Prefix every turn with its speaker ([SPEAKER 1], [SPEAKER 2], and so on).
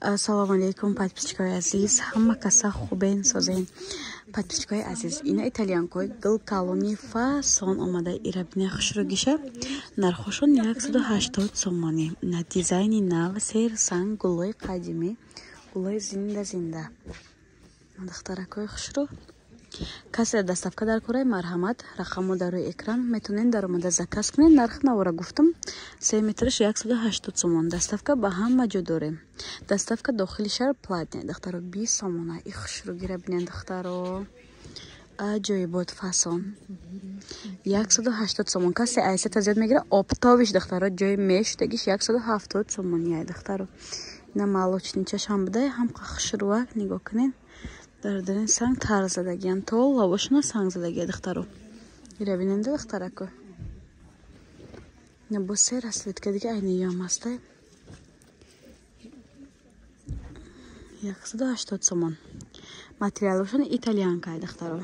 [SPEAKER 1] Ассалому алейкум, подписчикои азиз, ҳама каса хубен, созен? Подписчикои азиз, ина итальянкои гул калони фасон омада. Ира бина, хушрӯгиша. Нархошон 180 сомонӣ. На дизайни нав, серсанг, гулои қадимӣ, гулои зинда зинда. Духтаракои хушрӯ, касе доставка дар кораи, марҳамат, рақамҳо дар рӯи экран, метавонед даромада заказ кунед. Нарх навора гуфтам, 3 метраш 180 сомон. Доставка ба ҳама ҷо дорем, доставка дохили шаҳр платный, духтаро, 20 сомона. И хушрӯгира бинед, духтаро, аҷоибот, фасон, 180 сомон. Касе айсета зиёд мегира, оптовый ш, духтаро, ҷои мешудагиш 170 сомонияй, духтаро. Ина молочный чашам будай, ҳам хушрӯак, нигоҳ кунед, дар дарин санг тар задагиам, то лабошона санг задагия, духтаро. Ира биненда, духтарако, ина бо се расцветка дига айниём ҳастай, 180 сомон. Материалошон итальянкай, духтаро.